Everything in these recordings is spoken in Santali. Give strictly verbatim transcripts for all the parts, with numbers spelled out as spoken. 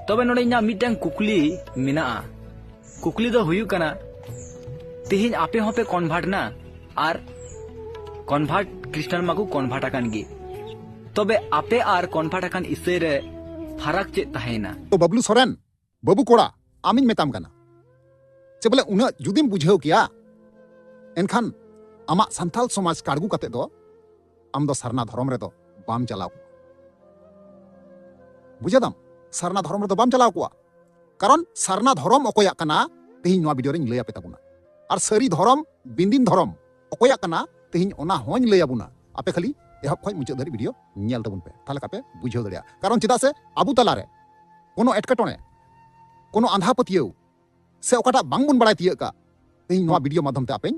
ᱛᱚᱵᱮ ᱱᱚᱰᱮ ᱤᱧᱟᱹᱜ ᱢᱤᱫᱴᱟᱝ ᱠᱩᱠᱞᱤ ᱢᱮᱱᱟᱜᱼᱟ᱾ ᱠᱩᱠᱞᱤ ᱫᱚ ᱦᱩᱭᱩᱜ ᱠᱟᱱᱟ, ᱛᱮᱦᱮᱧ ᱟᱯᱮ ᱦᱚᱸᱯᱮ ᱠᱚᱱᱵᱷᱟᱨᱴ ᱱᱟ, ᱟᱨ ᱠᱚᱱᱵᱷᱟᱨᱴ ᱠᱷᱨᱤᱥᱴᱟᱱ ᱢᱟᱠᱚ ᱠᱚᱱᱵᱷᱟᱨᱴ ᱟᱠᱟᱱ ᱜᱮ, ᱛᱚᱵᱮ ᱟᱯᱮ ᱟᱨ ᱠᱚᱱᱵᱷᱟᱨᱴ ᱟᱠᱟᱱ ᱤᱥᱟᱹᱭ ᱨᱮ ᱯᱷᱟᱨᱟᱠ ᱪᱮᱫ ᱛᱟᱦᱮᱸᱭᱮᱱᱟ? ᱛᱚ ᱵᱟᱹᱵᱞᱩ ᱥᱚᱨᱮᱱ, ᱵᱟᱹᱵᱩ ᱠᱚᱲᱟ, ᱟᱢᱤᱧ ᱢᱮᱛᱟᱢ ᱠᱟᱱᱟ, ᱪᱮ ᱵᱚᱞᱮ ᱩᱱᱟᱹᱜ ᱡᱩᱫᱤᱢ ᱵᱩᱡᱷᱟᱹᱣ ᱠᱮᱭᱟ, ᱮᱱᱠᱷᱟᱱ ᱟᱢᱟᱜ ᱥᱟᱱᱛᱟᱞ ᱥᱚᱢᱟᱡᱽ ᱠᱟᱲᱜᱩ ᱠᱟᱛᱮ ᱫᱚ ᱟᱢ ᱫᱚ ᱥᱟᱨᱱᱟ ᱫᱷᱚᱨᱚᱢ ᱨᱮᱫᱚ ᱵᱟᱢ ᱪᱟᱞᱟᱣ ᱠᱚᱜᱼᱟ᱾ ᱵᱩᱡᱷᱟᱹᱣ ᱫᱟᱢ? ᱥᱟᱨᱱᱟ ᱫᱷᱚᱨᱚᱢ ᱨᱮᱫᱚ ᱵᱟᱢ ᱪᱟᱞᱟᱣ ᱠᱚᱜᱼᱟ᱾ ᱠᱟᱨᱚᱱ ᱥᱟᱨᱱᱟ ᱫᱷᱚᱨᱚᱢ ᱚᱠᱚᱭᱟᱜ ᱠᱟᱱᱟ, ᱛᱮᱦᱮᱧ ᱱᱚᱣᱟ ᱵᱷᱤᱰᱤᱭᱳ ᱨᱮᱧ ᱞᱟᱹᱭ ᱟᱯᱮ ᱛᱟᱵᱚᱱᱟ᱾ ᱟᱨ ᱥᱟᱹᱨᱤ ᱫᱷᱚᱨᱚᱢ, ᱵᱤᱱᱫᱤᱱ ᱫᱷᱚᱨᱚᱢ ᱚᱠᱚᱭᱟᱜ ᱠᱟᱱᱟ, ᱛᱮᱦᱮᱧ ᱚᱱᱟ ᱦᱚᱸᱧ ᱞᱟᱹᱭ ᱟᱵᱚᱱᱟ᱾ ᱟᱯᱮ ᱠᱷᱟᱹᱞᱤ ᱮᱦᱚᱵ ᱠᱷᱚᱱ ᱢᱩᱪᱟᱹᱫ ᱫᱷᱟᱹᱨᱤᱡ ᱵᱷᱤᱰᱤᱭᱳ ᱧᱮᱞ ᱛᱟᱵᱚᱱ ᱯᱮ, ᱛᱟᱦᱞᱮ ᱠᱷᱟᱯᱮ ᱵᱩᱡᱷᱟᱹᱣ ᱫᱟᱲᱮᱭᱟᱜᱼᱟ᱾ ᱠᱟᱨᱚᱱ ᱪᱮᱫᱟᱜ ᱥᱮ ᱟᱵᱚ ᱛᱟᱞᱟᱨᱮ ᱠᱳᱱᱳ ᱮᱴᱠᱮᱴᱚᱬᱮ, ᱠᱳᱱᱳ ᱟᱸᱫᱷᱟ ᱯᱟᱹᱛᱭᱟᱹᱣ ᱥᱮ ᱚᱠᱟᱴᱟᱜ ᱵᱟᱝᱵᱚᱱ ᱵᱟᱲᱟᱭ ᱛᱤᱭᱟᱹᱜ ᱠᱟᱜ, ᱛᱮᱦᱮᱧ ᱱᱚᱣᱟ ᱵᱷᱤᱰᱤᱭᱳ ᱢᱟᱫᱽᱫᱷᱚᱢ ᱛᱮ ᱟᱯᱮᱧ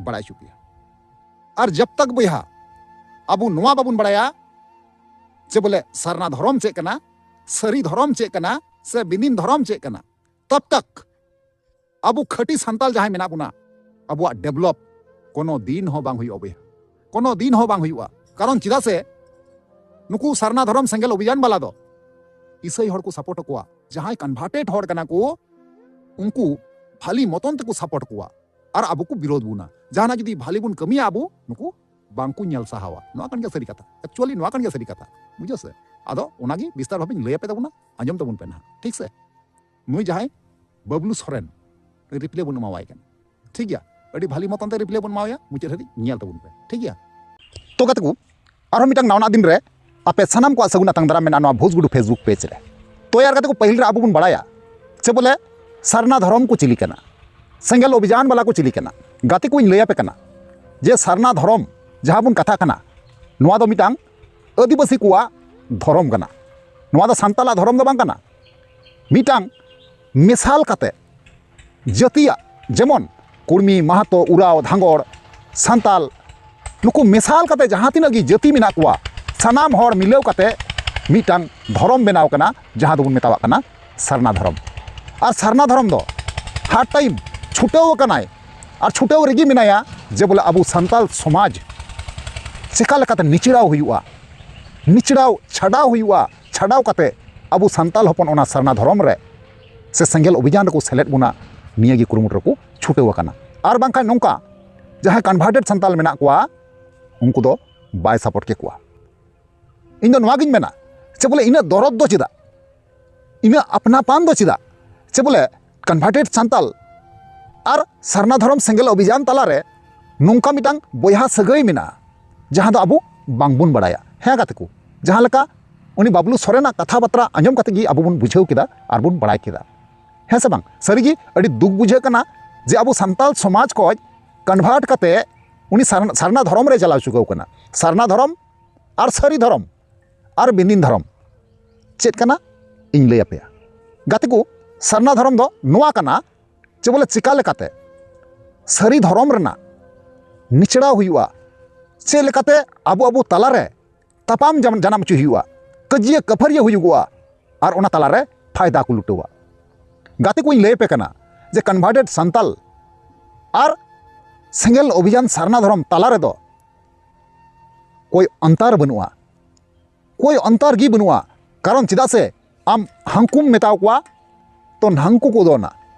ᱵᱟᱲᱟᱭ ᱦᱚᱪᱚ ᱯᱮᱭᱟ᱾ ᱟᱨ ᱡᱟᱵ ᱛᱟᱠ ᱵᱚᱭᱦᱟ ᱟᱵᱚ ᱱᱚᱣᱟ ᱵᱟᱵᱚᱱ ᱵᱟᱲᱟᱭᱟ ᱡᱮ ᱵᱚᱞᱮ ᱥᱟᱨᱱᱟ ᱫᱷᱚᱨᱚᱢ ᱪᱮᱫ ᱠᱟᱱᱟ, ᱥᱟᱹᱨᱤ ᱫᱷᱚᱨᱚᱢ ᱪᱮᱫ ᱠᱟᱱᱟ, ᱥᱮ ᱵᱤᱱᱫᱤᱱ ᱫᱷᱚᱨᱚᱢ ᱪᱮᱫ ᱠᱟᱱᱟ, ᱛᱟᱵ ᱛᱟᱠ ᱟᱵᱚ ᱠᱷᱟᱹᱴᱤ ᱥᱟᱱᱛᱟᱞ ᱡᱟᱦᱟᱸᱭ ᱢᱮᱱᱟᱜ ᱵᱚᱱᱟ, ᱟᱵᱚᱣᱟᱜ ᱰᱮᱵᱷᱞᱚᱯ ᱠᱳᱱᱳ ᱫᱤᱱ ᱦᱚᱸ ᱵᱟᱝ ᱦᱩᱭᱩᱜᱼᱟ ᱵᱚᱭᱦᱟ, ᱠᱳᱱᱳ ᱫᱤᱱ ᱦᱚᱸ ᱵᱟᱝ ᱦᱩᱭᱩᱜᱼᱟ᱾ ᱠᱟᱨᱚᱱ ᱪᱮᱫᱟᱜ ᱥᱮ ᱱᱩᱠᱩ ᱥᱟᱨᱱᱟ ᱫᱷᱚᱨᱚᱢ ᱥᱮᱸᱜᱮᱞ ᱚᱵᱷᱤᱡᱟᱱ ᱵᱟᱞᱟ ᱫᱚ ᱤᱥᱟᱹᱭ ᱦᱚᱲ ᱠᱚ ᱥᱟᱯᱳᱨᱴ ᱠᱚᱣᱟ, ᱡᱟᱦᱟᱸᱭ ᱠᱚᱱᱵᱷᱟᱨᱴᱮᱰ ᱦᱚᱲ ᱠᱟᱱᱟ ᱠᱚ ᱩᱱᱠᱩ ᱵᱷᱟᱞᱤ ᱢᱚᱛᱚᱱ ᱛᱮᱠᱚ ᱥᱟᱯᱳᱨᱴ ᱠᱚᱣᱟ, ᱟᱨ ᱟᱵᱚ ᱠᱚ ᱵᱤᱨᱳᱫ ᱵᱚᱱᱟ᱾ ᱡᱟᱦᱟᱱᱟᱜ ᱡᱩᱫᱤ ᱵᱷᱟᱞᱤ ᱵᱚᱱ ᱠᱟᱹᱢᱤᱭᱟ ᱟᱵᱚ, ᱱᱩᱠᱩ ᱵᱟᱝᱠᱚ ᱧᱮᱞ ᱥᱟᱦᱟᱣᱟ᱾ ᱱᱚᱣᱟ ᱠᱟᱱ ᱜᱮᱭᱟ ᱥᱟᱹᱨᱤ ᱠᱟᱛᱷᱟ, ᱮᱠᱪᱩᱭᱟᱞᱤ ᱱᱚᱣᱟ ᱠᱟᱱ ᱜᱮᱭᱟ ᱥᱟᱹᱨᱤ ᱠᱟᱛᱷᱟ, ᱵᱩᱡᱷᱟᱹᱣ ᱥᱮ? ᱟᱫᱚ ᱚᱱᱟᱜᱮ ᱵᱤᱥᱛᱟᱨ ᱵᱷᱟᱵᱮᱧ ᱞᱟᱹᱭ ᱟᱯᱮ ᱛᱟᱵᱚᱱᱟ, ᱟᱸᱡᱚᱢ ᱛᱟᱵᱚᱱ ᱯᱮ ᱱᱟᱦᱟᱜ, ᱴᱷᱤᱠ ᱥᱮ? ᱱᱩᱭ ᱡᱟᱦᱟᱸᱭ ᱵᱟᱵᱞᱩ ᱥᱚᱨᱮᱱ, ᱨᱤᱯᱞᱟᱭ ᱵᱚᱱ ᱮᱢᱟᱣᱟᱭ ᱠᱟᱱᱟ, ᱴᱷᱤᱠ ᱜᱮᱭᱟ? ᱟᱹᱰᱤ ᱵᱷᱟᱞᱤ ᱢᱚᱛᱚᱱ ᱛᱮ ᱨᱤᱯᱞᱟᱭ ᱵᱚᱱ ᱮᱢᱟᱣᱟᱭᱟ, ᱢᱩᱪᱟᱹᱫ ᱦᱟᱹᱵᱤᱡ ᱧᱮᱞ ᱛᱟᱵᱚᱱ ᱯᱮ, ᱴᱷᱤᱠ ᱜᱮᱭᱟ? ᱛᱚ ᱜᱟᱛᱮ ᱠᱚ, ᱟᱨᱦᱚᱸ ᱢᱤᱫᱴᱟᱝ ᱱᱟᱣᱟᱱᱟᱜ ᱫᱤᱱ ᱨᱮ ᱟᱯᱮ ᱥᱟᱱᱟᱢ ᱠᱚᱣᱟᱜ ᱥᱟᱹᱜᱩᱱ ᱟᱛᱟᱝ ᱫᱟᱨᱟᱢ ᱢᱮᱱᱟᱜᱼᱟ ᱱᱚᱣᱟ ᱵᱷᱳᱡᱽᱜᱩᱰᱩ ᱯᱷᱮᱥᱵᱩᱠ ᱯᱮᱡᱽ ᱨᱮ᱾ ᱛᱚ ᱭᱟᱨ ᱜᱟᱛᱮ ᱠᱚ, ᱯᱟᱹᱦᱤᱞ ᱨᱮ ᱟᱵᱚ ᱵᱚᱱ ᱵᱟᱲᱟᱭᱟ ᱪᱮ ᱵᱚᱞᱮ ᱥᱟᱨᱱᱟ ᱫᱷᱚᱨᱚᱢ ᱠᱚ ᱪᱤᱞᱤ ᱠᱟᱱᱟ, ᱥᱮᱸᱜᱮᱞ ᱚᱵᱷᱤᱡᱟᱱ ᱵᱟᱞᱟ ᱠᱚ ᱪᱤᱞᱤ ᱠᱟᱱᱟ᱾ ᱜᱟᱛᱮ ᱠᱚᱧ ᱞᱟᱹᱭ ᱟᱯᱮ ᱠᱟᱱᱟ ᱡᱮ ᱥᱟᱨᱱᱟ ᱫᱷᱚᱨᱚᱢ ᱡᱟᱦᱟᱸ ᱵᱚᱱ ᱠᱟᱛᱷᱟᱜ ᱠᱟᱱᱟ, ᱱᱚᱣᱟ ᱫᱚ ᱢᱤᱫᱴᱟᱝ ᱟᱹᱫᱤᱵᱟᱹᱥᱤ ᱠᱚᱣᱟᱜ ᱫᱷᱚᱨᱚᱢ ᱠᱟᱱᱟ᱾ ᱱᱚᱣᱟ ᱫᱚ ᱥᱟᱱᱛᱟᱞᱟᱜ ᱫᱷᱚᱨᱚᱢ ᱫᱚ ᱵᱟᱝ ᱠᱟᱱᱟ᱾ ᱢᱤᱫᱴᱟᱝ ᱢᱮᱥᱟᱞ ᱠᱟᱛᱮ ᱡᱟᱹᱛᱤᱭᱟᱜ, ᱡᱮᱢᱚᱱ ᱠᱩᱲᱢᱤ, ᱢᱟᱦᱟᱛᱚ, ᱩᱨᱟᱣ, ᱫᱷᱟᱸᱜᱚᱲ, ᱥᱟᱱᱛᱟᱞ, ᱱᱩᱠᱩ ᱢᱮᱥᱟᱞ ᱠᱟᱛᱮ ᱡᱟᱦᱟᱸ ᱛᱤᱱᱟᱹᱜ ᱜᱮ ᱡᱟᱹᱛᱤ ᱢᱮᱱᱟᱜ ᱠᱚᱣᱟ, ᱥᱟᱱᱟᱢ ᱦᱚᱲ ᱢᱤᱞᱟᱹᱣ ᱠᱟᱛᱮ ᱢᱤᱫᱴᱟᱝ ᱫᱷᱚᱨᱚᱢ ᱵᱮᱱᱟᱣ ᱠᱟᱱᱟ, ᱡᱟᱦᱟᱸ ᱫᱚᱵᱚᱱ ᱢᱮᱛᱟᱣᱟᱜ ᱠᱟᱱᱟ ᱥᱟᱨᱱᱟ ᱫᱷᱚᱨᱚᱢ᱾ ᱟᱨ ᱥᱟᱨᱱᱟ ᱫᱷᱚᱨᱚᱢ ᱫᱚ ᱦᱟᱨ ᱴᱟᱭᱤᱢ ᱪᱷᱩᱴᱟᱹᱣ ᱟᱠᱟᱱᱟᱭ ᱟᱨ ᱪᱷᱩᱴᱟᱹᱣ ᱨᱮᱜᱮ ᱢᱮᱱᱟᱭᱟ ᱡᱮ ᱵᱚᱞᱮ ᱟᱵᱚ ᱥᱟᱱᱛᱟᱞ ᱥᱚᱢᱟᱡᱽ ᱪᱮᱠᱟ ᱞᱮᱠᱟᱛᱮ ᱱᱤᱪᱲᱟᱣ ᱦᱩᱭᱩᱜᱼᱟ, ᱱᱤᱪᱲᱟᱣ ᱪᱷᱟᱰᱟᱣ ᱦᱩᱭᱩᱜᱼᱟ, ᱪᱷᱟᱰᱟᱣ ᱠᱟᱛᱮ ᱟᱵᱚ ᱥᱟᱱᱛᱟᱞ ᱦᱚᱯᱚᱱ ᱚᱱᱟ ᱥᱟᱨᱱᱟ ᱫᱷᱚᱨᱚᱢ ᱨᱮ ᱥᱮ ᱥᱮᱸᱜᱮᱞ ᱚᱵᱷᱤᱡᱟᱱ ᱨᱮᱠᱚ ᱥᱮᱞᱮᱫ ᱵᱚᱱᱟ, ᱱᱤᱭᱟᱹ ᱜᱮ ᱠᱩᱨᱩᱢᱩᱴᱩ ᱨᱮᱠᱚ ᱪᱷᱩᱴᱟᱹᱣ ᱟᱠᱟᱱᱟ᱾ ᱟᱨ ᱵᱟᱝᱠᱷᱟᱱ ᱱᱚᱝᱠᱟ ᱡᱟᱦᱟᱸᱭ ᱠᱚᱱᱵᱷᱟᱨᱴᱮᱰ ᱥᱟᱱᱛᱟᱞ ᱢᱮᱱᱟᱜ ᱠᱚᱣᱟ, ᱩᱱᱠᱩ ᱫᱚ ᱵᱟᱭ ᱥᱟᱯᱳᱨᱴ ᱠᱮᱠᱚᱣᱟ᱾ ᱤᱧ ᱫᱚ ᱱᱚᱣᱟ ᱜᱤᱧ ᱢᱮᱱᱟ, ᱪᱮ ᱵᱚᱞᱮ ᱤᱱᱟᱹᱜ ᱫᱚᱨᱚᱫ ᱫᱚ ᱪᱮᱫᱟᱜ, ᱤᱱᱟᱹᱜ ᱟᱯᱱᱟᱯᱟᱱ ᱫᱚ ᱪᱮᱫᱟᱜ? ᱪᱮ ᱵᱚᱞᱮ ᱠᱚᱱᱵᱷᱟᱨᱴᱮᱰ ᱥᱟᱱᱛᱟᱞ ᱟᱨ ᱥᱟᱨᱱᱟ ᱫᱷᱚᱨᱚᱢ ᱥᱮᱸᱜᱮᱞ ᱚᱵᱷᱤᱡᱟᱱ ᱛᱟᱞᱟᱨᱮ ᱱᱚᱝᱠᱟ ᱢᱤᱫᱴᱟᱝ ᱵᱚᱭᱦᱟ ᱥᱟᱹᱜᱟᱹᱭ ᱢᱮᱱᱟᱜᱼᱟ, ᱡᱟᱦᱟᱸ ᱫᱚ ᱟᱵᱚ ᱵᱟᱝᱵᱚᱱ ᱵᱟᱲᱟᱭᱟ᱾ ᱦᱮᱸ ᱜᱟᱛᱮ ᱠᱚ, ᱡᱟᱦᱟᱸ ᱞᱮᱠᱟ ᱩᱱᱤ ᱵᱟᱵᱞᱩ ᱥᱚᱨᱮᱱᱟᱜ ᱠᱟᱛᱷᱟ ᱵᱟᱛᱨᱟ ᱟᱸᱡᱚᱢ ᱠᱟᱛᱮ ᱜᱮ ᱟᱵᱚ ᱵᱚᱱ ᱵᱩᱡᱷᱟᱹᱣ ᱠᱮᱫᱟ ᱟᱨ ᱵᱚᱱ ᱵᱟᱲᱟᱭ ᱠᱮᱫᱟ, ᱦᱮᱸ ᱥᱮ ᱵᱟᱝ? ᱥᱟᱹᱨᱤᱜᱮ ᱟᱹᱰᱤ ᱫᱩᱠ ᱵᱩᱡᱷᱟᱹᱜ ᱠᱟᱱᱟ ᱡᱮ ᱟᱵᱚ ᱥᱟᱱᱛᱟᱞ ᱥᱚᱢᱟᱡᱽ ᱠᱷᱚᱱ ᱠᱚᱱᱵᱷᱟᱨᱴ ᱠᱟᱛᱮ ᱩᱱᱤ ᱥᱟᱨ-, ᱥᱟᱨᱱᱟ ᱫᱷᱚᱨᱚᱢ ᱨᱮ ᱪᱟᱞᱟᱣ ᱪᱩᱠᱟᱹᱣ ᱠᱟᱱᱟ᱾ ᱥᱟᱨᱱᱟ ᱫᱷᱚᱨᱚᱢ ᱟᱨ ᱥᱟᱹᱨᱤ ᱫᱷᱚᱨᱚᱢ ᱟᱨ ᱵᱤᱱᱫᱤᱱ ᱫᱷᱚᱨᱚᱢ ᱪᱮᱫ ᱠᱟᱱᱟ, ᱤᱧ ᱞᱟᱹᱭ ᱟᱯᱮᱭᱟ᱾ ᱜᱟᱛᱮ ᱠᱚ, ᱥᱟᱨᱱᱟ ᱫᱷᱚᱨᱚᱢ ᱫᱚ ᱱᱚᱣᱟ ᱠᱟᱱᱟ ᱡᱮ ᱵᱚᱞᱮ ᱪᱤᱠᱟ ᱞᱮᱠᱟᱛᱮ ᱥᱟᱹᱨᱤ ᱫᱷᱚᱨᱚᱢ ᱨᱮᱱᱟᱜ ᱱᱤᱪᱲᱟᱣ ᱦᱩᱭᱩᱜᱼᱟ, ᱪᱮᱫ ᱞᱮᱠᱟᱛᱮ ᱟᱵᱚ ᱟᱵᱚ ᱛᱟᱞᱟᱨᱮ ᱛᱟᱯᱟᱢ ᱡᱟᱢ-, ᱡᱟᱱᱟᱢ ᱦᱚᱪᱚᱭ ᱦᱩᱭᱩᱜᱼᱟ, ᱠᱟᱹᱡᱤᱭᱟᱹ ᱠᱟᱹᱯᱷᱟᱹᱨᱤᱭᱟᱹ ᱦᱩᱭᱩᱜᱚᱜᱼᱟ, ᱟᱨ ᱚᱱᱟ ᱛᱟᱞᱟᱨᱮ ᱯᱷᱟᱭᱫᱟ ᱠᱚ ᱞᱩᱴᱟᱹᱣᱟ᱾ ᱜᱟᱛᱮ ᱠᱚᱧ ᱞᱟᱹᱭ ᱟᱯᱮ ᱠᱟᱱᱟ ᱡᱮ ᱠᱚᱱᱵᱷᱟᱨᱴᱮᱰ ᱥᱟᱱᱛᱟᱞ ᱟᱨ ᱥᱮᱸᱜᱮᱞ ᱚᱵᱷᱤᱡᱟᱱ ᱥᱟᱨᱱᱟ ᱫᱷᱚᱨᱚᱢ ᱛᱟᱞᱟ ᱨᱮᱫᱚ ᱠᱳᱭ ᱚᱱᱛᱟᱨ ᱵᱟᱹᱱᱩᱜᱼᱟ, ᱠᱳᱭ ᱚᱱᱛᱟᱨ ᱜᱮ ᱵᱟᱹᱱᱩᱜᱼᱟ᱾ ᱠᱟᱨᱚᱱ ᱪᱮᱫᱟᱜ ᱥᱮ ᱟᱢ ᱦᱟᱝᱠᱩᱢ ᱢᱮᱛᱟᱣ ᱠᱚᱣᱟ ᱛᱚ ᱱᱟᱝᱠᱩ ᱠᱚ ᱫᱚᱱᱟ,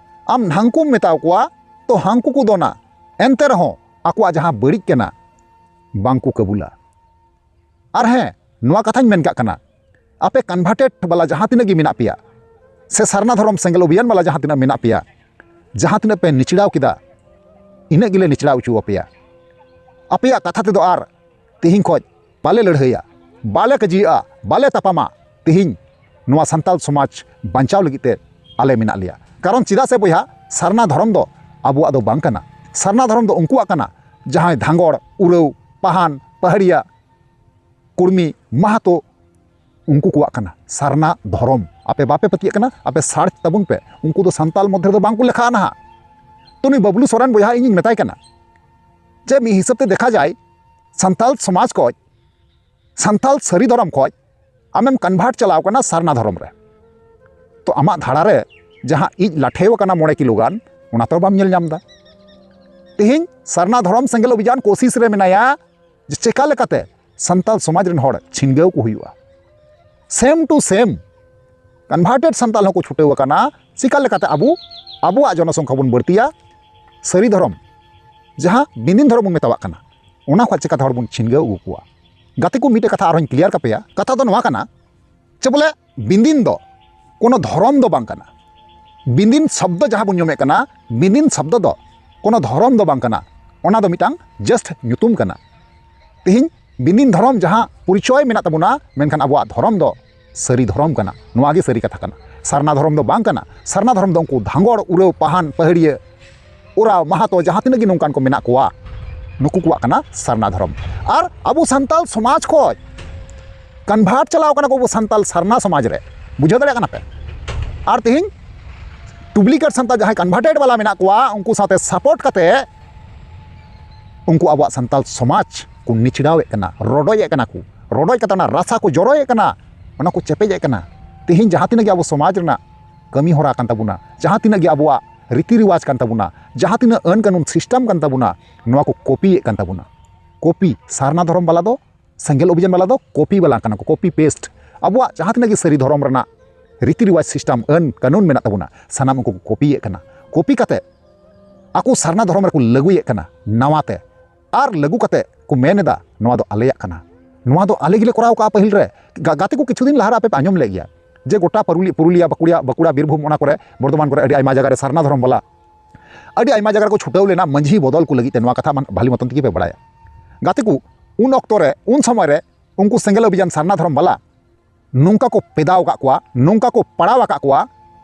ᱟᱢ ᱱᱟᱝᱠᱩᱢ ᱢᱮᱛᱟᱣ ᱠᱚᱣᱟ ᱛᱚ ᱦᱟᱝᱠᱩ ᱠᱚ ᱫᱚᱱᱟ᱾ ᱮᱱᱛᱮ ᱨᱮᱦᱚᱸ ᱟᱠᱚᱣᱟᱜ ᱡᱟᱦᱟᱸ ᱵᱟᱹᱲᱤᱡ ᱠᱟᱱᱟ ᱵᱟᱝ ᱠᱚ ᱠᱟᱹᱵᱩᱞᱟ᱾ ᱟᱨ ᱦᱮᱸ, ᱱᱚᱣᱟ ᱠᱟᱛᱷᱟᱧ ᱢᱮᱱ ᱠᱟᱜ ᱠᱟᱱᱟ, ᱟᱯᱮ ᱠᱚᱱᱵᱷᱟᱨᱴᱮᱰ ᱵᱟᱞᱟ ᱡᱟᱦᱟᱸ ᱛᱤᱱᱟᱹᱜ ᱜᱮ ᱢᱮᱱᱟᱜ ᱯᱮᱭᱟ, ᱥᱮ ᱥᱟᱨᱱᱟ ᱫᱷᱚᱨᱚᱢ ᱥᱮᱸᱜᱮᱞ ᱚᱵᱷᱤᱭᱟᱱ ᱵᱟᱞᱟ ᱡᱟᱦᱟᱸ ᱛᱤᱱᱟᱹᱜ ᱢᱮᱱᱟᱜ ᱯᱮᱭᱟ, ᱡᱟᱦᱟᱸ ᱛᱤᱱᱟᱹᱜ ᱯᱮ ᱱᱤᱪᱲᱟᱣ ᱠᱮᱫᱟ, ᱤᱱᱟᱹᱜ ᱜᱮᱞᱮ ᱱᱤᱪᱲᱟᱣ ᱦᱚᱪᱚ ᱟᱯᱮᱭᱟ᱾ ᱟᱯᱮᱭᱟᱜ ᱠᱟᱛᱷᱟ ᱛᱮᱫᱚ ᱟᱨ ᱛᱮᱦᱮᱧ ᱠᱷᱚᱡ ᱵᱟᱞᱮ ᱞᱟᱹᱲᱦᱟᱹᱭᱟ, ᱵᱟᱞᱮ ᱠᱟᱹᱡᱤᱭᱟᱜᱼᱟ, ᱵᱟᱞᱮ ᱛᱟᱯᱟᱢᱟ᱾ ᱛᱮᱦᱮᱧ ᱱᱚᱣᱟ ᱥᱟᱱᱛᱟᱞ ᱥᱚᱢᱟᱡᱽ ᱵᱟᱧᱪᱟᱣ ᱞᱟᱹᱜᱤᱫ ᱛᱮ ᱟᱞᱮ ᱢᱮᱱᱟᱜ ᱞᱮᱭᱟ᱾ ᱠᱟᱨᱚᱱ ᱪᱮᱫᱟᱜ ᱥᱮ ᱵᱚᱭᱦᱟ, ᱥᱟᱨᱱᱟ ᱫᱷᱚᱨᱚᱢ ᱫᱚ ᱟᱵᱚᱣᱟᱜ ᱫᱚ ᱵᱟᱝ ᱠᱟᱱᱟ᱾ ᱥᱟᱨᱱᱟ ᱫᱷᱚᱨᱚᱢ ᱫᱚ ᱩᱱᱠᱩᱣᱟᱜ ᱠᱟᱱᱟ, ᱡᱟᱦᱟᱸᱭ ᱫᱷᱟᱸᱜᱚᱲ, ᱩᱨᱟᱹᱣ, ᱯᱟᱦᱟᱱ, ᱯᱟᱦᱟᱲᱤᱭᱟ, ᱠᱩᱲᱢᱤ, ᱢᱟᱦᱟᱛᱚ, ᱩᱱᱠᱩ ᱠᱚᱣᱟᱜ ᱠᱟᱱᱟ ᱥᱟᱨᱱᱟ ᱫᱷᱚᱨᱚᱢ᱾ ᱟᱯᱮ ᱵᱟᱯᱮ ᱯᱟᱹᱛᱭᱟᱹᱜ ᱠᱟᱱᱟ, ᱟᱯᱮ ᱥᱟᱨᱪ ᱛᱟᱵᱚᱱ ᱯᱮ, ᱩᱱᱠᱩ ᱫᱚ ᱥᱟᱱᱛᱟᱞ ᱢᱚᱫᱽᱫᱷᱮ ᱨᱮᱫᱚ ᱵᱟᱝ ᱠᱚ ᱞᱮᱠᱷᱟᱜᱼᱟ ᱱᱟᱦᱟᱜ᱾ ᱛᱚ ᱱᱩᱭ ᱵᱟᱵᱞᱩ ᱥᱚᱨᱮᱱ ᱵᱚᱭᱦᱟ ᱤᱧᱤᱧ ᱢᱮᱛᱟᱭ ᱠᱟᱱᱟ ᱡᱮ ᱢᱤᱫ ᱦᱤᱥᱟᱹᱵ ᱛᱮ ᱫᱮᱠᱷᱟ ᱡᱟᱭ, ᱥᱟᱱᱛᱟᱞ ᱥᱚᱢᱟᱡᱽ ᱠᱷᱚᱡ, ᱥᱟᱱᱛᱟᱞ ᱥᱟᱹᱨᱤ ᱫᱷᱚᱨᱚᱢ ᱠᱷᱚᱡ ᱟᱢᱮᱢ ᱠᱚᱱᱵᱷᱟᱨᱴ ᱪᱟᱞᱟᱣ ᱠᱟᱱᱟ ᱥᱟᱨᱱᱟ ᱫᱷᱚᱨᱚᱢ ᱨᱮ, ᱛᱚ ᱟᱢᱟᱜ ᱫᱷᱟᱲᱟ ᱨᱮ ᱡᱟᱦᱟᱸ ᱤᱡ ᱞᱟᱴᱷᱮᱣ ᱟᱠᱟᱱᱟ ᱢᱚᱬᱮ ᱠᱤᱞᱳ ᱜᱟᱱ, ᱚᱱᱟ ᱛᱚ ᱵᱟᱢ ᱧᱮᱞ ᱧᱟᱢ ᱮᱫᱟ᱾ ᱛᱮᱦᱮᱧ ᱥᱟᱨᱱᱟ ᱫᱷᱚᱨᱚᱢ ᱥᱮᱸᱜᱮᱞ ᱚᱵᱷᱤᱡᱟᱱ ᱠᱳᱥᱤᱥ ᱨᱮ ᱢᱮᱱᱟᱭᱟ ᱡᱮ ᱪᱮᱠᱟ ᱞᱮᱠᱟᱛᱮ ᱥᱟᱱᱛᱟᱞ ᱥᱚᱢᱟᱡᱽ ᱨᱮᱱ ᱦᱚᱲ ᱪᱷᱤᱱᱜᱟᱹᱣ ᱠᱚ ᱦᱩᱭᱩᱜᱼᱟ᱾ ᱥᱮᱢ ᱴᱩ ᱥᱮᱢ ᱠᱚᱱᱵᱷᱟᱨᱴᱮᱰ ᱥᱟᱱᱛᱟᱞ ᱦᱚᱸᱠᱚ ᱪᱷᱩᱴᱟᱹᱣ ᱟᱠᱟᱱᱟ᱾ ᱪᱤᱠᱟ ᱞᱮᱠᱟᱛᱮ ᱟᱵᱚ ᱟᱵᱚᱣᱟᱜ ᱡᱚᱱᱚᱥᱚᱝᱠᱷᱟ ᱵᱚᱱ ᱵᱟᱹᱲᱛᱤᱭᱟ, ᱥᱟᱹᱨᱤ ᱫᱷᱚᱨᱚᱢ, ᱡᱟᱦᱟᱸ ᱵᱤᱱᱫᱤᱱ ᱫᱷᱚᱨᱚᱢ ᱵᱚᱱ ᱢᱮᱛᱟᱣᱟᱜ ᱠᱟᱱᱟ, ᱚᱱᱟ ᱠᱷᱚᱱ ᱪᱤᱠᱟᱛᱮ ᱦᱚᱲ ᱵᱚᱱ ᱪᱷᱤᱱᱜᱟᱹᱣ ᱟᱹᱜᱩ ᱠᱚᱣᱟ᱾ ᱜᱟᱛᱮ ᱠᱚ, ᱢᱤᱫᱴᱮᱡ ᱠᱟᱛᱷᱟ ᱟᱨᱦᱚᱸᱧ ᱠᱞᱤᱭᱟᱨ ᱠᱟᱯᱮᱭᱟ᱾ ᱠᱟᱛᱷᱟ ᱫᱚ ᱱᱚᱣᱟ ᱠᱟᱱᱟ ᱡᱮ ᱵᱚᱞᱮ ᱵᱤᱱᱫᱤᱱ ᱫᱚ ᱠᱳᱱᱳ ᱫᱷᱚᱨᱚᱢ ᱫᱚ ᱵᱟᱝ ᱠᱟᱱᱟ᱾ ᱵᱤᱱᱫᱤᱱ ᱥᱚᱵᱫᱚ ᱡᱟᱦᱟᱸ ᱵᱚᱱ ᱧᱩᱢᱮᱫ ᱠᱟᱱᱟ, ᱵᱤᱱᱫᱤᱱ ᱥᱚᱵᱫᱚ ᱫᱚ ᱠᱳᱱᱳ ᱫᱷᱚᱨᱚᱢ ᱫᱚ ᱵᱟᱝ ᱠᱟᱱᱟ, ᱚᱱᱟ ᱫᱚ ᱢᱤᱫᱴᱟᱝ ᱡᱟᱥᱴ ᱧᱩᱛᱩᱢ ᱠᱟᱱᱟ᱾ ᱛᱮᱦᱮᱧ ᱵᱤᱱᱫᱤᱱ ᱫᱷᱚᱨᱚᱢ ᱡᱟᱦᱟᱸ ᱯᱚᱨᱤᱪᱚᱭ ᱢᱮᱱᱟᱜ ᱛᱟᱵᱚᱱᱟ, ᱢᱮᱱᱠᱷᱟᱱ ᱟᱵᱚᱣᱟᱜ ᱫᱷᱚᱨᱚᱢ ᱫᱚ ᱥᱟᱹᱨᱤ ᱫᱷᱚᱨᱚᱢ ᱠᱟᱱᱟ᱾ ᱱᱚᱣᱟ ᱜᱮ ᱥᱟᱹᱨᱤ ᱠᱟᱛᱷᱟ ᱠᱟᱱᱟ᱾ ᱥᱟᱨᱱᱟ ᱫᱷᱚᱨᱚᱢ ᱫᱚ ᱵᱟᱝ ᱠᱟᱱᱟ᱾ ᱥᱟᱨᱱᱟ ᱫᱷᱚᱨᱚᱢ ᱫᱚ ᱩᱱᱠᱩ ᱫᱷᱟᱸᱜᱚᱲ, ᱩᱨᱟᱹᱣ, ᱯᱟᱦᱟᱱ, ᱯᱟᱹᱦᱟᱹᱲᱤᱭᱟᱹ, ᱳᱨᱟᱣ, ᱢᱟᱦᱟᱛᱚ, ᱡᱟᱦᱟᱸ ᱛᱤᱱᱟᱹᱜ ᱜᱮ ᱱᱚᱝᱠᱟᱱ ᱠᱚ ᱢᱮᱱᱟᱜ ᱠᱚᱣᱟ, ᱱᱩᱠᱩ ᱠᱚᱣᱟᱜ ᱠᱟᱱᱟ ᱥᱟᱨᱱᱟ ᱫᱷᱚᱨᱚᱢ᱾ ᱟᱨ ᱟᱵᱚ ᱥᱟᱱᱛᱟᱞ ᱥᱚᱢᱟᱡᱽ ᱠᱷᱚᱡ ᱠᱚᱱᱵᱷᱟᱨᱴ ᱪᱟᱞᱟᱣ ᱠᱟᱱᱟ ᱠᱚ ᱟᱵᱚ ᱥᱟᱱᱛᱟᱞ ᱥᱟᱨᱱᱟ ᱥᱚᱢᱟᱡᱽ ᱨᱮ᱾ ᱵᱩᱡᱷᱟᱹᱣ ᱫᱟᱲᱮᱭᱟᱜ ᱠᱟᱱᱟ ᱯᱮ? ᱟᱨ ᱛᱮᱦᱮᱧ ᱰᱩᱯᱞᱤᱠᱮᱴ ᱥᱟᱱᱛᱟᱞ ᱡᱟᱦᱟᱸᱭ ᱠᱚᱱᱵᱷᱟᱨᱴᱮᱰ ᱵᱟᱞᱟ ᱢᱮᱱᱟᱜ ᱠᱚᱣᱟ, ᱩᱱᱠᱩ ᱥᱟᱶᱛᱮ ᱥᱟᱯᱳᱨᱴ ᱠᱟᱛᱮ ᱩᱱᱠᱩ ᱟᱵᱚᱣᱟᱜ ᱥᱟᱱᱛᱟᱞ ᱥᱚᱢᱟᱡᱽ ᱠᱚ ᱱᱤᱪᱷᱲᱟᱣᱮᱫ ᱠᱟᱱᱟ, ᱨᱚᱰᱚᱡᱮᱫ ᱠᱟᱱᱟ ᱠᱚ, ᱨᱚᱰᱚᱡ ᱠᱟᱛᱮ ᱚᱱᱟ ᱨᱟᱥᱟ ᱠᱚ ᱡᱚᱨᱚᱭᱮᱫ ᱠᱟᱱᱟ, ᱚᱱᱟ ᱠᱚ ᱪᱮᱯᱮᱡᱮᱫ ᱠᱟᱱᱟ᱾ ᱛᱮᱦᱮᱧ ᱡᱟᱦᱟᱸ ᱛᱤᱱᱟᱹᱜ ᱜᱮ ᱟᱵᱚ ᱥᱚᱢᱟᱡᱽ ᱨᱮᱱᱟᱜ ᱠᱟᱹᱢᱤ ᱦᱚᱨᱟ ᱠᱟᱱ ᱛᱟᱵᱚᱱᱟ, ᱡᱟᱦᱟᱸ ᱛᱤᱱᱟᱹᱜ ᱜᱮ ᱟᱵᱚᱣᱟᱜ ᱨᱤᱛᱤ ᱨᱮᱣᱟᱡᱽ ᱠᱟᱱ ᱛᱟᱵᱚᱱᱟ, ᱡᱟᱦᱟᱸ ᱛᱤᱱᱟᱹᱜ ᱟᱹᱱ ᱠᱟᱹᱱᱩᱱ ᱥᱤᱥᱴᱮᱢ ᱠᱟᱱ ᱛᱟᱵᱚᱱᱟ, ᱱᱚᱣᱟ ᱠᱚ ᱠᱚᱯᱤᱭᱮᱫ ᱠᱟᱱ ᱛᱟᱵᱚᱱᱟ᱾ ᱠᱚᱯᱤ, ᱥᱟᱨᱱᱟ ᱫᱷᱚᱨᱚᱢ ᱵᱟᱞᱟ ᱫᱚ, ᱥᱮᱸᱜᱮᱞ ᱚᱵᱷᱤᱡᱟᱱ ᱵᱟᱞᱟ ᱫᱚ ᱠᱚᱯᱤ ᱵᱟᱞᱟ ᱠᱟᱱᱟ ᱠᱚ, ᱠᱚᱯᱤ ᱯᱮᱥᱴ᱾ ᱟᱵᱚᱣᱟᱜ ᱡᱟᱦᱟᱸ ᱛᱤᱱᱟᱹᱜ ᱜᱮ ᱥᱟᱹᱨᱤ ᱫᱷᱚᱨᱚᱢ ᱨᱮᱱᱟᱜ ᱨᱤᱛᱤ ᱨᱮᱣᱟᱡᱽ ᱥᱤᱥᱴᱮᱢ, ᱟᱹᱱ ᱠᱟᱹᱱᱩᱱ ᱢᱮᱱᱟᱜ ᱛᱟᱵᱚᱱᱟ, ᱥᱟᱱᱟᱢ ᱩᱱᱠᱩ ᱠᱚ ᱠᱚᱯᱤᱭᱮᱫ ᱠᱟᱱᱟ᱾ ᱠᱚᱯᱤ ᱠᱟᱛᱮ ᱟᱠᱚ ᱥᱟᱨᱱᱟ ᱫᱷᱚᱨᱚᱢ ᱨᱮᱠᱚ ᱞᱟᱹᱜᱩᱭᱮᱫ ᱠᱟᱱᱟ ᱱᱟᱣᱟ ᱛᱮ᱾ ᱟᱨ ᱞᱟᱹᱜᱩ ᱠᱟᱛᱮ ᱠᱚ ᱢᱮᱱ ᱮᱫᱟ, "ᱱᱚᱣᱟ ᱫᱚ ᱟᱞᱮᱭᱟᱜ ᱠᱟᱱᱟ, ᱱᱚᱣᱟ ᱫᱚ ᱟᱞᱮ ᱜᱮᱞᱮ ᱠᱚᱨᱟᱣ ᱠᱟᱜᱼᱟ ᱯᱟᱹᱦᱤᱞ ᱨᱮ᱾" ᱜᱟ-, ᱜᱟᱛᱮ ᱠᱚ, ᱠᱤᱪᱷᱩ ᱫᱤᱱ ᱞᱟᱦᱟ ᱨᱮ ᱟᱯᱮ ᱯᱮ ᱟᱸᱡᱚᱢ ᱞᱮᱫ ᱜᱮᱭᱟ ᱡᱮ ᱜᱚᱴᱟ ᱯᱟᱨᱩᱞᱤ-, ᱯᱩᱨᱩᱞᱤᱭᱟ, ᱵᱟᱸᱠᱩᱲᱟ, ᱵᱟᱸᱠᱩᱲᱟ, ᱵᱤᱨᱵᱷᱩᱢ, ᱚᱱᱟ ᱠᱚᱨᱮ, ᱵᱚᱨᱫᱷᱚᱢᱟᱱ ᱠᱚᱨᱮ ᱟᱹᱰᱤ ᱟᱭᱢᱟ ᱡᱟᱭᱜᱟ ᱨᱮ ᱥᱟᱨᱱᱟ ᱫᱷᱚᱨᱚᱢ ᱵᱟᱞᱟ ᱟᱹᱰᱤ ᱟᱭᱢᱟ ᱡᱟᱭᱜᱟ ᱨᱮᱠᱚ ᱪᱷᱩᱴᱟᱹᱣ ᱞᱮᱱᱟ ᱢᱟᱹᱡᱷᱤ ᱵᱚᱫᱚᱞ ᱠᱚ ᱞᱟᱹᱜᱤᱫ ᱛᱮ᱾ ᱱᱚᱣᱟ ᱠᱟᱛᱷᱟ ᱢᱟᱱ-, ᱵᱷᱟᱞᱤ ᱢᱚᱛᱚᱱ ᱛᱮᱜᱮ ᱯᱮ ᱵᱟᱲᱟᱭᱟ᱾ ᱜᱟᱛᱮ ᱠᱚ, ᱩᱱ ᱚᱠᱛᱚ ᱨᱮ, ᱩᱱ ᱥᱚᱢᱚᱭ ᱨᱮ ᱩᱱᱠᱩ ᱥᱮᱸᱜᱮᱞ ᱚᱵᱷᱤᱡᱟᱱ ᱥᱟᱨᱱᱟ ᱫᱷᱚᱨᱚᱢ ᱵᱟᱞᱟ ᱱᱚᱝᱠᱟ ᱠᱚ ᱯᱮᱫᱟᱣ ᱟᱠᱟᱫ ᱠᱚᱣᱟ, ᱱᱚᱝᱠᱟ ᱠᱚ ᱯᱟᱲᱟᱣ ᱟᱠᱟᱫ ᱠᱚᱣᱟ,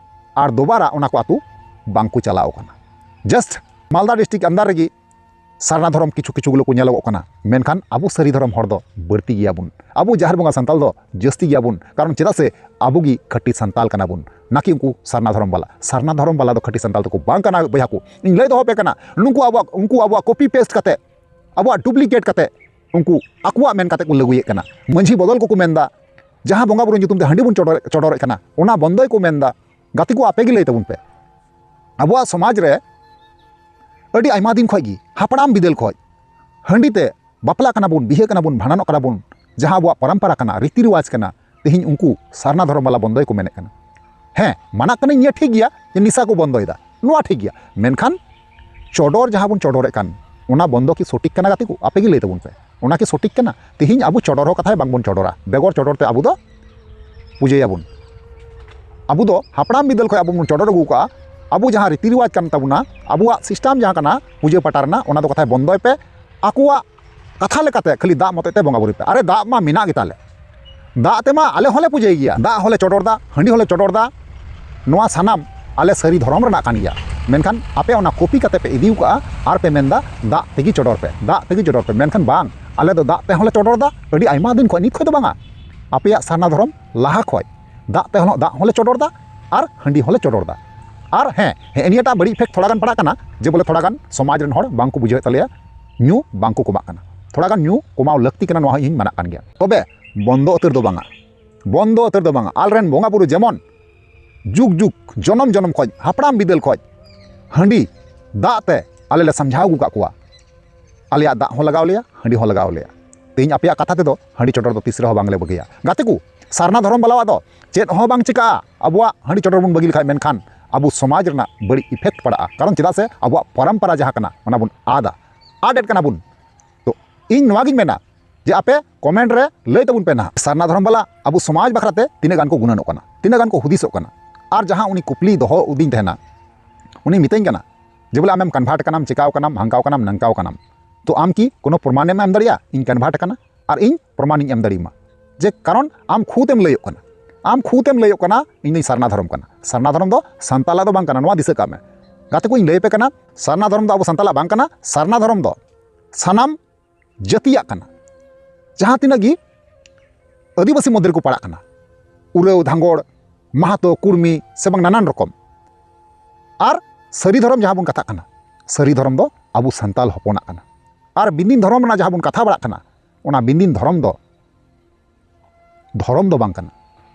ᱟᱨ ᱫᱚᱵᱟᱨᱟ ᱚᱱᱟ ᱠᱚ ᱟᱹᱛᱩ ᱵᱟᱝ ᱠᱚ ᱪᱟᱞᱟᱣ ᱠᱟᱱᱟ᱾ ᱡᱟᱥᱴ ᱢᱟᱞᱫᱟ ᱰᱤᱥᱴᱨᱤᱠᱴ ᱟᱱᱰᱟᱨ ᱨᱮᱜᱮ ᱥᱟᱨᱱᱟ ᱫᱷᱚᱨᱚᱢ ᱠᱤᱪᱷᱩ ᱠᱤᱪᱷᱩ ᱜᱩᱞᱳ ᱠᱚ ᱧᱮᱞᱚᱜᱚᱜ ᱠᱟᱱᱟ, ᱢᱮᱱᱠᱷᱟᱱ ᱟᱵᱚ ᱥᱟᱹᱨᱤ ᱫᱷᱚᱨᱚᱢ ᱦᱚᱲ ᱫᱚ ᱵᱟᱹᱲᱛᱤ ᱜᱮᱭᱟᱵᱚᱱ᱾ ᱟᱵᱚ ᱡᱟᱦᱮᱨ ᱵᱚᱸᱜᱟ ᱥᱟᱱᱛᱟᱞ ᱫᱚ ᱡᱟᱹᱥᱛᱤ ᱜᱮᱭᱟᱵᱚᱱ, ᱠᱟᱨᱚᱱ ᱪᱮᱫᱟᱜ ᱥᱮ ᱟᱵᱚ ᱜᱮ ᱠᱷᱟᱹᱴᱤ ᱥᱟᱱᱛᱟᱞ ᱠᱟᱱᱟ ᱵᱚᱱ, ᱱᱟᱠᱤ ᱩᱱᱠᱩ ᱥᱟᱨᱱᱟ ᱫᱷᱚᱨᱚᱢ ᱵᱟᱞᱟ᱾ ᱥᱟᱨᱱᱟ ᱫᱷᱚᱨᱚᱢ ᱵᱟᱞᱟ ᱫᱚ ᱠᱷᱟᱹᱴᱤ ᱥᱟᱱᱛᱟᱞ ᱫᱚᱠᱚ ᱵᱟᱝ ᱠᱟᱱᱟ ᱵᱚᱭᱦᱟ ᱠᱚ᱾ ᱤᱧ ᱞᱟᱹᱭ ᱫᱚᱦᱚ ᱟᱯᱮ ᱠᱟᱱᱟ, ᱱᱩᱠᱩ ᱟᱵᱚᱣᱟᱜ, ᱩᱱᱠᱩ ᱟᱵᱚᱣᱟᱜ ᱠᱚᱯᱤ ᱯᱮᱥᱴ ᱠᱟᱛᱮ, ᱟᱵᱚᱣᱟᱜ ᱰᱩᱯᱞᱤᱠᱮᱴ ᱠᱟᱛᱮ, ᱩᱱᱠᱩ ᱟᱠᱚᱣᱟᱜ ᱢᱮᱱ ᱠᱟᱛᱮ ᱠᱚ ᱞᱟᱹᱜᱩᱭᱮᱫ ᱠᱟᱱᱟ᱾ ᱢᱟᱹᱡᱷᱤ ᱵᱚᱫᱚᱞ ᱠᱚᱠᱚ ᱢᱮᱱᱫᱟ, ᱡᱟᱦᱟᱸ ᱵᱚᱸᱜᱟ ᱵᱩᱨᱩ ᱧᱩᱛᱩᱢ ᱛᱮ ᱦᱟᱺᱰᱤ ᱵᱚᱱ ᱪᱚᱰᱚᱨ-, ᱪᱚᱰᱚᱨᱮᱫ ᱠᱟᱱᱟ, ᱚᱱᱟ ᱵᱚᱱᱫᱚᱭ ᱠᱚ ᱢᱮᱱᱫᱟ᱾ ᱜᱟᱛᱮ ᱠᱚ, ᱟᱯᱮ ᱜᱮ ᱞᱟᱹᱭ ᱛᱟᱵᱚᱱ ᱯᱮ, ᱟᱵᱚᱣᱟᱜ ᱥᱚᱢᱟᱡᱽ ᱨᱮ ᱟᱹᱰᱤ ᱟᱭᱢᱟ ᱫᱤᱱ ᱠᱷᱚᱡ ᱜᱮ, ᱦᱟᱯᱲᱟᱢ ᱵᱤᱫᱟᱹᱞ ᱠᱷᱚᱡ ᱦᱟᱺᱰᱤ ᱛᱮ ᱵᱟᱯᱞᱟᱜ ᱠᱟᱱᱟ ᱵᱚᱱ, ᱵᱤᱦᱟᱹᱜ ᱠᱟᱱᱟ ᱵᱚᱱ, ᱵᱷᱟᱸᱰᱟᱱᱚᱜ ᱠᱟᱱᱟ ᱵᱚᱱ, ᱡᱟᱦᱟᱸ ᱟᱵᱚᱣᱟᱜ ᱯᱚᱨᱚᱢᱯᱚᱨᱟ ᱠᱟᱱᱟ, ᱨᱤᱛᱤ ᱨᱮᱣᱟᱡᱽ ᱠᱟᱱᱟ, ᱛᱮᱦᱮᱧ ᱩᱱᱠᱩ ᱥᱟᱨᱱᱟ ᱫᱷᱚᱨᱚᱢ ᱵᱟᱞᱟ ᱵᱚᱱᱫᱚᱭ ᱠᱚ ᱢᱮᱱᱮᱫ ᱠᱟᱱᱟ᱾ ᱦᱮᱸ, ᱢᱟᱱᱟᱜ ᱠᱟᱹᱱᱟᱹᱧ, ᱱᱤᱭᱟᱹ ᱴᱷᱤᱠ ᱜᱮᱭᱟ ᱡᱮ ᱱᱤᱥᱟ ᱠᱚ ᱵᱚᱱᱫᱚᱭᱮᱫᱟ, ᱱᱚᱣᱟ ᱴᱷᱤᱠ ᱜᱮᱭᱟ, ᱢᱮᱱᱠᱷᱟᱱ ᱪᱚᱰᱚᱨ ᱡᱟᱦᱟᱸ ᱵᱚᱱ ᱪᱚᱰᱚᱨᱮᱫ ᱠᱟᱱ, ᱚᱱᱟ ᱵᱚᱱᱫᱚ ᱠᱤ ᱥᱚᱴᱷᱤᱠ ᱠᱟᱱᱟ? ᱜᱟᱛᱮ ᱠᱚ, ᱟᱯᱮ ᱜᱮ ᱞᱟᱹᱭ ᱛᱟᱵᱚᱱ ᱯᱮ, ᱚᱱᱟ ᱠᱤ ᱥᱚᱴᱷᱤᱠ ᱠᱟᱱᱟ? ᱛᱮᱦᱮᱧ ᱟᱵᱚ ᱪᱚᱰᱚᱨ ᱦᱚᱸ ᱠᱟᱛᱷᱟᱭ ᱵᱟᱝᱵᱚᱱ ᱪᱚᱰᱚᱨᱟ, ᱵᱮᱜᱚᱨ ᱪᱚᱰᱚᱨ ᱛᱮ ᱟᱵᱚ ᱫᱚ ᱯᱩᱡᱟᱹᱭᱟᱵᱚᱱ᱾ ᱟᱵᱚ ᱫᱚ ᱦᱟᱯᱲᱟᱢ ᱵᱤᱫᱟᱹᱞ ᱠᱷᱚᱱ ᱟᱵᱚ ᱵᱚᱱ ᱪᱚᱰᱚᱨ ᱟᱹᱜᱩ ᱠᱟᱜᱼᱟ, ᱟᱵᱚ ᱡᱟᱦᱟᱸ ᱨᱤᱛᱤ ᱨᱮᱣᱟᱡᱽ ᱠᱟᱱ ᱛᱟᱵᱚᱱᱟ, ᱟᱵᱚᱣᱟᱜ ᱥᱤᱥᱴᱮᱢ ᱡᱟᱦᱟᱸ ᱠᱟᱱᱟ ᱯᱩᱡᱟᱹ ᱯᱟᱴᱟ ᱨᱮᱱᱟᱜ, ᱚᱱᱟ ᱫᱚ ᱠᱟᱛᱷᱟᱭ ᱵᱚᱱᱫᱚᱭ ᱯᱮ᱾ ᱟᱠᱚᱣᱟᱜ ᱠᱟᱛᱷᱟ ᱞᱮᱠᱟᱛᱮ ᱠᱷᱟᱹᱞᱤ ᱫᱟᱜ ᱢᱚᱛᱚᱡ ᱛᱮ ᱵᱚᱸᱜᱟ ᱵᱩᱨᱩᱭ ᱯᱮ᱾ ᱟᱨᱮ, ᱫᱟᱜ ᱢᱟ ᱢᱮᱱᱟᱜ ᱜᱮᱛᱟᱞᱮ, ᱫᱟᱜ ᱛᱮᱢᱟ ᱟᱞᱮ ᱦᱚᱸᱞᱮ ᱯᱩᱡᱟᱹᱭ ᱜᱮᱭᱟ, ᱫᱟᱜ ᱦᱚᱸᱞᱮ ᱪᱚᱰᱚᱨ ᱫᱟ, ᱦᱟᱺᱰᱤ ᱦᱚᱸᱞᱮ ᱪᱚᱰᱚᱨ ᱫᱟ, ᱱᱚᱣᱟ ᱥᱟᱱᱟᱢ ᱟᱞᱮ ᱥᱟᱹᱨᱤ ᱫᱷᱚᱨᱚᱢ ᱨᱮᱱᱟᱜ ᱠᱟᱱ ᱜᱮᱭᱟ᱾ ᱢᱮᱱᱠᱷᱟᱱ ᱟᱯᱮ ᱚᱱᱟ ᱠᱚᱯᱤ ᱠᱟᱛᱮ ᱯᱮ ᱤᱫᱤ ᱠᱟᱜᱼᱟ ᱟᱨ ᱯᱮ ᱢᱮᱱᱫᱟ ᱫᱟᱜ ᱛᱮᱜᱮ ᱪᱚᱰᱚᱨ ᱯᱮ, ᱫᱟᱜ ᱛᱮᱜᱮ ᱪᱚᱰᱚᱨ ᱯᱮ᱾ ᱢᱮᱱᱠᱷᱟᱱ ᱵᱟᱝ, ᱟᱞᱮ ᱫᱚ ᱫᱟᱜ ᱛᱮᱦᱚᱸᱞᱮ ᱪᱚᱰᱚᱨ ᱫᱟ, ᱟᱹᱰᱤ ᱟᱭᱢᱟ ᱫᱤᱱ ᱠᱷᱚᱱ, ᱱᱤᱛ ᱠᱷᱚᱱ ᱫᱚ ᱵᱟᱝᱟ, ᱟᱯᱮᱭᱟᱜ ᱥᱟᱨᱱᱟ ᱫᱷᱚᱨᱚᱢ ᱞᱟᱦᱟ ᱠᱷᱚᱱ ᱫᱟᱜ ᱛᱮᱦᱚᱸ, ᱫᱟᱜ ᱦᱚᱸᱞᱮ ᱪᱚᱰᱚᱨ ᱫᱟ ᱟᱨ ᱦᱟᱺᱰᱤ ᱦᱚᱸᱞᱮ ᱪᱚᱰᱚᱨ ᱫᱟ᱾ ᱟᱨ ᱦᱮᱸ, ᱦᱮᱸ, ᱱᱤᱭᱟᱹᱴᱟᱜ ᱵᱟᱹᱲᱤᱡ ᱤᱯᱷᱮᱠᱴ ᱛᱷᱚᱲᱟ ᱜᱟᱱ ᱯᱟᱲᱟᱜ ᱠᱟᱱᱟ, ᱡᱮ ᱵᱚᱞᱮ ᱛᱷᱚᱲᱟ ᱜᱟᱱ ᱥᱚᱢᱟᱡᱽ ᱨᱮᱱ ᱦᱚᱲ ᱵᱟᱝ ᱠᱚ ᱵᱩᱡᱷᱟᱹᱣᱮᱫ ᱛᱟᱞᱮᱭᱟ, ᱧᱩ ᱵᱟᱝ ᱠᱚ ᱠᱚᱢᱟᱜ ᱠᱟᱱᱟ᱾ ᱛᱷᱚᱲᱟ ᱜᱟᱱ ᱧᱩ ᱠᱚᱢᱟᱣ ᱞᱟᱹᱠᱛᱤ ᱠᱟᱱᱟ, ᱱᱚᱣᱟ ᱦᱚᱸ ᱤᱧ ᱢᱟᱱᱟᱜ ᱠᱟᱱ ᱜᱮᱭᱟ᱾ ᱛᱚᱵᱮ ᱵᱚᱱᱫᱚ ᱩᱛᱟᱹᱨ ᱫᱚ ᱵᱟᱝᱟ, ᱵᱚᱱᱫᱚ ᱩᱛᱟᱹᱨ ᱫᱚ ᱵᱟᱝᱟ᱾ ᱟᱞᱨᱮᱱ ᱵᱚᱸᱜᱟ ᱵᱩᱨᱩ ᱡᱮᱢᱚᱱ ᱡᱩᱜᱽ ᱡᱩᱜᱽ, ᱡᱚᱱᱚᱢ ᱡᱚᱱᱚᱢ ᱠᱷᱚᱱ, ᱦᱟᱯᱲᱟᱢ ᱵᱤᱫᱟᱹᱞ ᱠᱷᱚᱱ ᱦᱟᱺᱰᱤ ᱫᱟᱜ ᱛᱮ ᱟᱞᱮ ᱞᱮ ᱥᱟᱢᱡᱷᱟᱣ ᱟᱹᱜᱩ ᱠᱟᱜ ᱠᱚᱣᱟ, ᱟᱞᱮᱭᱟᱜ ᱫᱟᱜ ᱦᱚᱸ ᱞᱟᱜᱟᱣ ᱞᱮᱭᱟ, ᱦᱟᱺᱰᱤ ᱦᱚᱸ ᱞᱟᱜᱟᱣ ᱞᱮᱭᱟ᱾ ᱛᱮᱦᱮᱧ ᱟᱯᱮᱭᱟᱜ ᱠᱟᱛᱷᱟ ᱛᱮᱫᱚ ᱦᱟᱺᱰᱤ ᱪᱚᱰᱚᱨ ᱫᱚ ᱛᱤᱥ ᱨᱮᱦᱚᱸ ᱵᱟᱝᱞᱮ ᱵᱟᱹᱜᱤᱭᱟ᱾ ᱜᱟᱛᱮ ᱠᱚ, ᱥᱟᱨᱱᱟ ᱫᱷᱚᱨᱚᱢ ᱵᱟᱞᱟᱣᱟᱜ ᱫᱚ ᱪᱮᱫ ᱦᱚᱸ ᱵᱟᱝ ᱪᱤᱠᱟᱹᱜᱼᱟ, ᱟᱵᱚᱣᱟᱜ ᱦᱟᱺᱰᱤ ᱪᱚᱰᱚᱨ ᱵᱚᱱ ᱵᱟᱹᱜᱤ ᱞᱮᱠᱷᱟᱡ, ᱢᱮᱱᱠᱷᱟᱱ ᱟᱵᱚ ᱥᱚᱢᱟᱡᱽ ᱨᱮᱱᱟᱜ ᱵᱟᱹᱲᱤᱡ ᱤᱯᱷᱮᱠᱴ ᱯᱟᱲᱟᱜᱼᱟ᱾ ᱠᱟᱨᱚᱱ ᱪᱮᱫᱟᱜ ᱥᱮ ᱟᱵᱚᱣᱟᱜ ᱯᱚᱨᱚᱢᱯᱚᱨᱟ ᱡᱟᱦᱟᱸ ᱠᱟᱱᱟ, ᱚᱱᱟ ᱵᱚᱱ ᱟᱫᱟ, ᱟᱫ ᱮᱫ ᱠᱟᱱᱟ ᱵᱚᱱ᱾ ᱛᱚ ᱤᱧ ᱱᱚᱣᱟ ᱜᱤᱧ ᱢᱮᱱᱟ ᱡᱮ ᱟᱯᱮ ᱠᱚᱢᱮᱱᱴ ᱨᱮ ᱞᱟᱹᱭ ᱛᱟᱵᱚᱱ ᱯᱮ ᱱᱟᱦᱟᱜ, ᱥᱟᱨᱱᱟ ᱫᱷᱚᱨᱚᱢ ᱵᱟᱞᱟ ᱟᱵᱚ ᱥᱚᱢᱟᱡᱽ ᱵᱟᱠᱷᱨᱟ ᱛᱮ ᱛᱤᱱᱟᱹᱜ ᱜᱟᱱ ᱠᱚ ᱜᱩᱱᱟᱹᱱᱚᱜ ᱠᱟᱱᱟ, ᱛᱤᱱᱟᱹᱜ ᱜᱟᱱ ᱠᱚ ᱦᱩᱫᱤᱥᱚᱜ ᱠᱟᱱᱟ᱾ ᱟᱨ ᱡᱟᱦᱟᱸ ᱩᱱᱤ ᱠᱩᱠᱞᱤ ᱫᱚᱦᱚ ᱩᱫᱤᱧ ᱛᱟᱦᱮᱱᱟ, ᱩᱱᱤ ᱢᱤᱛᱟᱹᱧ ᱠᱟᱱᱟ ᱡᱮ ᱵᱚᱞᱮ ᱟᱢᱮᱢ ᱠᱚᱱᱵᱷᱟᱨᱴ ᱠᱟᱱᱟᱢ, ᱪᱮᱠᱟᱣ ᱠᱟᱱᱟᱢ, ᱦᱟᱝᱠᱟᱣ ᱠᱟᱱᱟᱢ, ᱱᱟᱝᱠᱟᱣ ᱠᱟᱱᱟᱢ, ᱛᱚ ᱟᱢ ᱠᱤ ᱠᱳᱱᱳ ᱯᱨᱚᱢᱟᱱᱮᱢ ᱮᱢ ᱫᱟᱲᱮᱭᱟᱜᱼᱟ ᱤᱧ ᱠᱚᱱᱵᱷᱟᱨᱴ ᱠᱟᱱᱟ? ᱟᱨ ᱤᱧ ᱯᱨᱚᱢᱟᱱᱤᱧ ᱮᱢ ᱫᱟᱲᱮᱭᱟᱢᱟ᱾ ᱡᱮ ᱠᱟᱨᱚᱱ ᱟᱢ ᱠᱷᱩᱫᱮᱢ ᱞᱟᱹᱭᱚᱜ ᱠᱟᱱᱟ, ᱟᱢ ᱠᱷᱩᱫᱮᱢ ᱞᱟᱹᱭᱚᱜ ᱠᱟᱱᱟ ᱤᱧ ᱫᱚᱧ ᱥᱟᱨᱱᱟ ᱫᱷᱚᱨᱚᱢ ᱠᱟᱱᱟ᱾ ᱥᱟᱨᱱᱟ ᱫᱷᱚᱨᱚᱢ ᱫᱚ ᱥᱟᱱᱛᱟᱞᱟᱜ ᱫᱚ ᱵᱟᱝ ᱠᱟᱱᱟ, ᱱᱚᱣᱟ ᱫᱤᱥᱟᱹ ᱠᱟᱜ ᱢᱮ᱾ ᱜᱟᱛᱮ ᱠᱚ, ᱤᱧ ᱞᱟᱹᱭ ᱟᱯᱮ ᱠᱟᱱᱟ, ᱥᱟᱨᱱᱟ ᱫᱷᱚᱨᱚᱢ ᱫᱚ ᱟᱵᱚ ᱥᱟᱱᱛᱟᱞᱟᱜ ᱵᱟᱝ ᱠᱟᱱᱟ᱾ ᱥᱟᱨᱱᱟ ᱫᱷᱚᱨᱚᱢ ᱫᱚ ᱥᱟᱱᱟᱢ ᱡᱟᱹᱛᱤᱭᱟᱜ ᱠᱟᱱᱟ᱾ ᱡᱟᱦᱟᱸ ᱛᱤᱱᱟᱹᱜ ᱜᱮ ᱟᱹᱫᱤᱵᱟᱹᱥᱤ ᱢᱚᱫᱽᱫᱷᱮ ᱨᱮᱠᱚ ᱯᱟᱲᱟᱜ ᱠᱟᱱᱟ, ᱩᱨᱟᱹᱣ, ᱫᱷᱟᱸᱜᱚᱲ, ᱢᱟᱦᱟᱛᱚ, ᱠᱩᱲᱢᱤ, ᱥᱮ ᱵᱟᱝ ᱱᱟᱱᱟᱱ ᱨᱚᱠᱚᱢ᱾ ᱟᱨ ᱥᱟᱹᱨᱤ ᱫᱷᱚᱨᱚᱢ ᱡᱟᱦᱟᱸ ᱵᱚᱱ ᱠᱟᱛᱷᱟᱜ ᱠᱟᱱᱟ, ᱥᱟᱹᱨᱤ ᱫᱷᱚᱨᱚᱢ ᱫᱚ ᱟᱵᱚ ᱥᱟᱱᱛᱟᱞ ᱦᱚᱯᱚᱱᱟᱜ ᱠᱟᱱᱟ᱾ ᱟᱨ ᱵᱤᱱᱫᱤᱱ ᱫᱷᱚᱨᱚᱢ ᱨᱮᱱᱟᱜ ᱡᱟᱦᱟᱸ ᱵᱚᱱ ᱠᱟᱛᱷᱟ ᱵᱟᱲᱟᱜ ᱠᱟᱱᱟ, ᱚᱱᱟ ᱵᱤᱱᱫᱤᱱ ᱫᱷᱚᱨᱚᱢ ᱫᱚ ᱫᱷᱚᱨᱚᱢ ᱫᱚ ᱵᱟᱝ ᱠᱟᱱᱟ,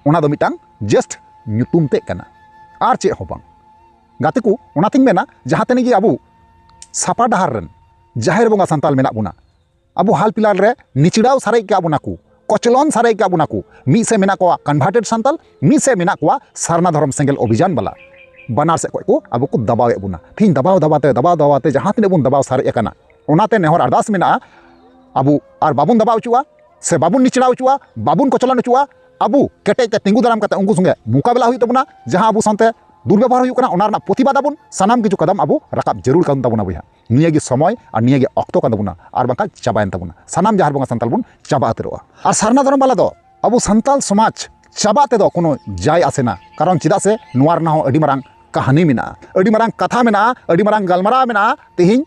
ᱚᱱᱟ ᱫᱚ ᱢᱤᱫᱴᱟᱝ just ᱧᱩᱛᱩᱢ ᱛᱮᱫ ᱠᱟᱱᱟ, ᱟᱨ ᱪᱮᱫ ᱦᱚᱸ ᱵᱟᱝ᱾ ᱜᱟᱛᱮ ᱠᱚ, ᱚᱱᱟᱛᱤᱧ ᱢᱮᱱᱟ, ᱡᱟᱦᱟᱸ ᱛᱤᱱᱟᱹᱜ ᱜᱮ ᱟᱵᱚ ᱥᱟᱯᱟ ᱰᱟᱦᱟᱨ ᱨᱮᱱ ᱡᱟᱦᱮᱨ ᱵᱚᱸᱜᱟ ᱥᱟᱱᱛᱟᱞ ᱢᱮᱱᱟᱜ ᱵᱚᱱᱟ, ᱟᱵᱚ ᱦᱟᱞ ᱯᱤᱞᱟᱨ ᱨᱮ ᱱᱤᱪᱲᱟᱣ ᱥᱟᱨᱮᱡ ᱠᱟᱜ ᱵᱚᱱᱟ ᱠᱚ, ᱠᱚᱪᱞᱚᱱ ᱥᱟᱨᱮᱡ ᱠᱟᱜ ᱵᱚᱱᱟ ᱠᱚ᱾ ᱢᱤᱫ ᱥᱮᱫ ᱢᱮᱱᱟᱜ ᱠᱚᱣᱟ converted ᱥᱟᱱᱛᱟᱞ, ᱢᱤᱫ ᱥᱮᱫ ᱢᱮᱱᱟᱜ ᱠᱚᱣᱟ ᱥᱟᱨᱱᱟ ᱫᱷᱚᱨᱚᱢ ᱥᱮᱸᱜᱮᱞ ᱚᱵᱷᱤᱡᱟᱱ ᱵᱟᱞᱟ᱾ ᱵᱟᱱᱟᱨ ᱥᱮᱫ ᱠᱷᱚᱱ ᱠᱚ ᱟᱵᱚ ᱠᱚ ᱫᱟᱵᱟᱣᱮᱫ ᱵᱚᱱᱟ᱾ ᱛᱮᱦᱮᱧ ᱫᱟᱵᱟᱣ ᱫᱟᱵᱟᱣ ᱛᱮ, ᱫᱟᱵᱟᱣ ᱫᱟᱵᱟᱣ ᱛᱮ ᱡᱟᱦᱟᱸ ᱛᱤᱱᱟᱹᱜ ᱵᱚᱱ ᱫᱟᱵᱟᱣ ᱥᱟᱨᱮᱡ ᱟᱠᱟᱱᱟ, ᱚᱱᱟᱛᱮ ᱱᱮᱦᱚᱨ ᱟᱨᱫᱟᱥ ᱢᱮᱱᱟᱜᱼᱟ, ᱟᱵᱚ ᱟᱨ ᱵᱟᱵᱚᱱ ᱫᱟᱵᱟᱣ ᱦᱚᱪᱚᱜᱼᱟ, ᱥᱮ ᱵᱟᱵᱚᱱ ᱱᱤᱪᱲᱟᱣ ᱦᱚᱪᱚᱜᱼᱟ, ᱵᱟᱵᱚᱱ ᱠᱚᱪᱞᱚᱱ ᱦᱚᱪᱚᱜᱼᱟ᱾ ᱟᱵᱚ ᱠᱮᱴᱮᱡ ᱛᱮ ᱛᱤᱸᱜᱩ ᱫᱟᱨᱟᱢ ᱠᱟᱛᱮ ᱩᱱᱠᱩ ᱥᱚᱸᱜᱮ ᱢᱳᱠᱟᱵᱮᱞᱟ ᱦᱩᱭᱩᱜ ᱛᱟᱵᱚᱱᱟ᱾ ᱡᱟᱦᱟᱸ ᱟᱵᱚ ᱥᱟᱶᱛᱮ ᱫᱩᱨᱵᱮᱵᱚᱦᱟᱨ ᱦᱩᱭᱩᱜ ᱠᱟᱱᱟ, ᱚᱱᱟ ᱨᱮᱱᱟᱜ ᱯᱨᱚᱛᱤᱵᱟᱫ ᱟᱵᱚᱱ᱾ ᱥᱟᱱᱟᱢ ᱠᱤᱪᱷᱩ ᱠᱟᱫᱟᱢ ᱟᱵᱚ ᱨᱟᱠᱟᱵ ᱡᱟᱹᱨᱩᱲ ᱠᱟᱱ ᱛᱟᱵᱚᱱᱟ ᱵᱚᱭᱦᱟ᱾ ᱱᱤᱭᱟᱹ ᱜᱮ ᱥᱚᱢᱚᱭ ᱟᱨ ᱱᱤᱭᱟᱹ ᱜᱮ ᱚᱠᱛᱚ ᱠᱟᱱ ᱛᱟᱵᱚᱱᱟ, ᱟᱨ ᱵᱟᱝᱠᱷᱟᱱ ᱪᱟᱵᱟᱭᱮᱱ ᱛᱟᱵᱚᱱᱟ᱾ ᱥᱟᱱᱟᱢ ᱡᱟᱦᱮᱨ ᱵᱚᱸᱜᱟ ᱥᱟᱱᱛᱟᱞ ᱵᱚᱱ ᱪᱟᱵᱟ ᱩᱛᱟᱹᱨᱚᱜᱼᱟ᱾ ᱟᱨ ᱥᱟᱨᱱᱟ ᱫᱷᱚᱨᱚᱢ ᱵᱟᱞᱟ ᱫᱚ ᱟᱵᱚ ᱥᱟᱱᱛᱟᱞ ᱥᱚᱢᱟᱡᱽ ᱪᱟᱵᱟᱜ ᱛᱮᱫᱚ ᱠᱳᱱᱳ ᱡᱟᱭ ᱟᱥᱮ ᱱᱟ, ᱠᱟᱨᱚᱱ ᱪᱮᱫᱟᱜ ᱥᱮ ᱱᱚᱣᱟ ᱨᱮᱱᱟᱜ ᱦᱚᱸ ᱟᱹᱰᱤ ᱢᱟᱨᱟᱝ ᱠᱟᱹᱦᱱᱤ ᱢᱮᱱᱟᱜᱼᱟ, ᱟᱹᱰᱤ ᱢᱟᱨᱟᱝ ᱠᱟᱛᱷᱟ ᱢᱮᱱᱟᱜᱼᱟ, ᱟᱹᱰᱤ ᱢᱟᱨᱟᱝ ᱜᱟᱞᱢᱟᱨᱟᱣ ᱢᱮᱱᱟᱜᱼᱟ᱾ ᱛᱮᱦᱮᱧ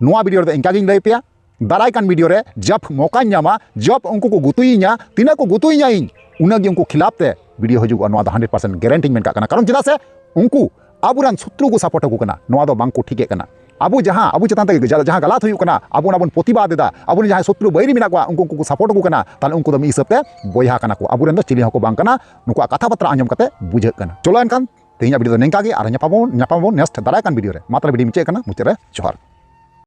ᱱᱚᱣᱟ ᱵᱷᱤᱰᱤᱭᱳ ᱨᱮᱫᱚ ᱤᱱᱠᱟ ᱜᱤᱧ ᱞᱟᱹᱭ ᱯᱮᱭᱟ᱾ ᱫᱟᱨᱟᱭ ᱠᱟᱱ ᱵᱷᱤᱰᱤᱭᱳ ᱨᱮ ᱡᱚᱵ ᱢᱚᱠᱟᱧ ᱧᱟᱢᱟ, ᱡᱚᱵ ᱩᱱᱠᱩ ᱠᱚ ᱜᱩᱛᱩᱭᱤᱧᱟ, ᱛᱤᱱᱟᱹᱜ ᱠᱚ ᱜᱩᱛᱩᱭᱤᱧᱟ ᱤᱧ, ᱩᱱᱟᱹᱜ ᱜᱮ ᱩᱱᱠᱩ ᱠᱷᱤᱞᱟᱯ ᱛᱮ ᱵᱷᱤᱰᱤᱭᱳ ᱦᱤᱡᱩᱜᱼᱟ᱾ ᱱᱚᱣᱟ ᱫᱚ ᱦᱟᱱᱰᱨᱮᱰ ᱯᱟᱨᱥᱮᱱᱴ ᱜᱮᱨᱮᱱᱴᱤᱧ ᱢᱮᱱ ᱠᱟᱜ ᱠᱟᱱᱟ, ᱠᱟᱨᱚᱱ ᱪᱮᱫᱟᱜ ᱥᱮ ᱩᱱᱠᱩ ᱟᱵᱚᱨᱮᱱ ᱥᱚᱛᱨᱩ ᱠᱚ ᱥᱟᱯᱳᱨᱴ ᱟᱠᱚ ᱠᱟᱱᱟ᱾ ᱱᱚᱣᱟ ᱫᱚ ᱵᱟᱝ ᱠᱚ ᱴᱷᱤᱠᱮᱫ ᱠᱟᱱᱟ᱾ ᱟᱵᱚ ᱡᱟᱦᱟᱸ, ᱟᱵᱚ ᱪᱮᱛᱟᱱ ᱛᱮ ᱡᱟ-, ᱡᱟᱦᱟᱸ ᱜᱟᱞᱟᱛ ᱦᱩᱭᱩᱜ ᱠᱟᱱᱟ, ᱟᱵᱚ ᱚᱱᱟ ᱵᱚᱱ ᱯᱨᱚᱛᱤᱵᱟᱫ ᱮᱫᱟ, ᱟᱵᱚᱨᱮᱱ ᱡᱟᱦᱟᱸᱭ ᱥᱚᱛᱨᱩ ᱵᱟᱹᱭᱨᱤ ᱢᱮᱱᱟᱜ ᱠᱚᱣᱟ, ᱩᱱᱠᱩ, ᱩᱱᱠᱩ ᱠᱚ ᱥᱟᱯᱳᱨᱴ ᱟᱠᱚ ᱠᱟᱱᱟ, ᱛᱟᱦᱞᱮ ᱩᱱᱠᱩ ᱫᱚ ᱢᱤᱫ ᱦᱤᱥᱟᱹᱵ ᱛᱮ ᱵᱚᱭᱦᱟ ᱠᱟᱱᱟ ᱠᱚ, ᱟᱵᱚᱨᱮᱱ ᱫᱚ ᱪᱤᱞᱤ ᱦᱚᱸᱠᱚ ᱵᱟᱝ ᱠᱟᱱᱟ᱾ ᱱᱩᱠᱩᱣᱟᱜ ᱠᱟᱛᱷᱟ ᱵᱟᱛᱨᱟ ᱟᱸᱡᱚᱢ ᱠᱟᱛᱮ ᱵᱩᱡᱷᱟᱹᱜ ᱠᱟᱱᱟ᱾ ᱪᱚᱞᱚ ᱮᱱᱠᱷᱟᱱ ᱛᱮᱦᱮᱧᱟᱜ ᱵᱷᱤᱰᱤᱭᱳ ᱫᱚ ᱱᱤᱝᱠᱟ ᱜᱮ, ᱟᱨ ᱧᱟᱯᱟᱢ ᱵᱚᱱ, ᱧᱟᱯᱟᱢ ᱵᱚᱱ ᱱᱮᱠᱥᱴ ᱫᱟᱨᱟᱭ ᱠᱟᱱ ᱵᱷᱤᱰᱤᱭᱳ ᱨᱮ᱾ ᱢᱟ ᱛᱟᱦᱞᱮ ᱵᱷᱤᱰᱤᱭᱳ ᱢᱩᱪᱟᱹᱫ ᱠᱟᱱᱟ, ᱢᱩᱪᱟᱹᱫ ᱨᱮ ᱡᱚᱦᱟᱨ᱾